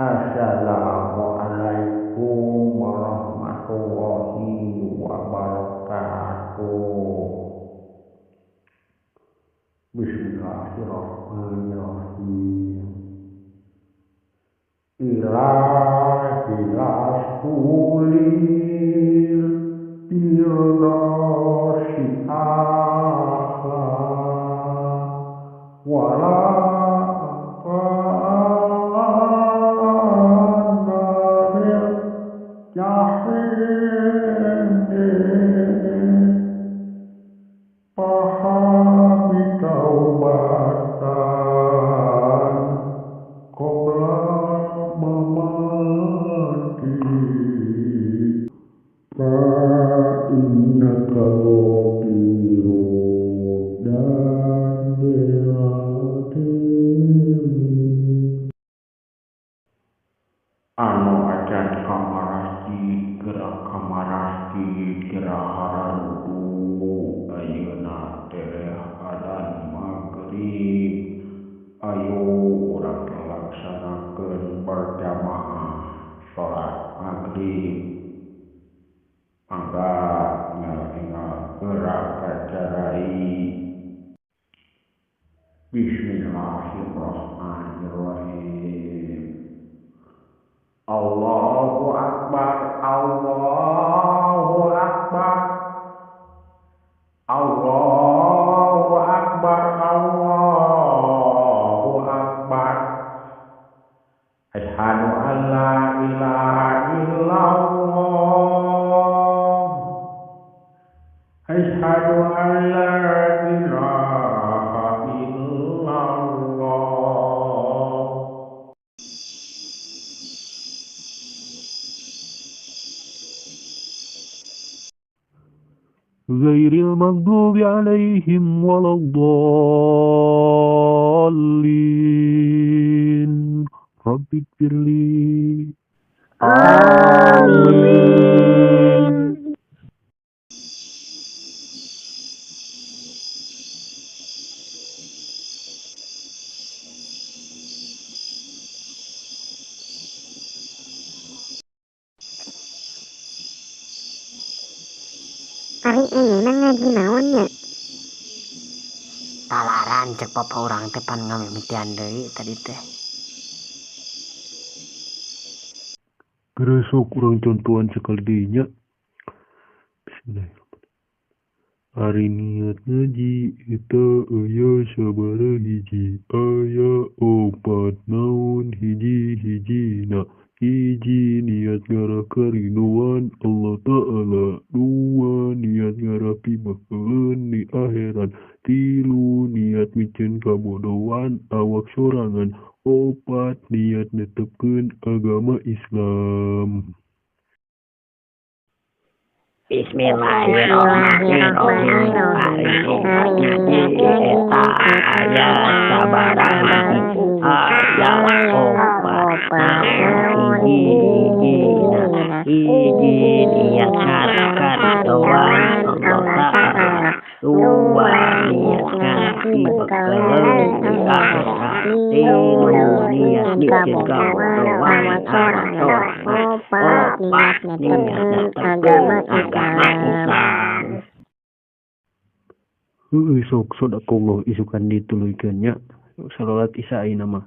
Assalamualaikum warahmatullahi wabarakatuh. Bismillahirrahmanirrahim. Ilahi rasulil firdausi a'la wala pahami taubatan qabla mamati fa innaka ghafiru dzambil azim. Anu acan ka marasjid geura ka marasjid geura hararudu ayeuna tereh adzan magrib. Ayo urang laksanakeun berjamaah salat magrib. Mangga enggal-enggal geura kacarai. Bismillahirrahmanirrahim. Allahu akbar, Allahu akbar, Allahu akbar, Allahu akbar. Asyhadu an la ilaha illallah. Asyhadu an la ilaha illallah. غير المغضوب عليهم ولا الضالين. رب اغفر لي. Amin. Ari ayeuna ngaji naon nya? Talaran cek papa urang teh pan ngamimitian deui tadi teh. Geura sok urang contohan sakali deui nya. Bismillahirrahmanirrahim. Ari niat ngaji eta aya sabaraha hiji, aya opat naon hiji-hijina. Hiji niat ngarah karidoan Allah Ta'ala, dua niat ngarah pibakeleun di akhirat, tilu niat miceun kabodohan awak sorangan, opat niat netepkeun agama Islam. Bismillahirrahmanirrahim. Ari niat ngaji eta aya sabaraha hiji, aya opat naon hiji-hijina. Hiji niat ngarah karidoan Allah Ta'ala, dua niat ngarah pibekeleun di akhirat, tilu niat miceun kabodohan awak sorangan, opat niat netepkeun agama Islam. Heueuh sok sadaqallah isukan dituluykeun nya. Salalat isya ayeuna mah.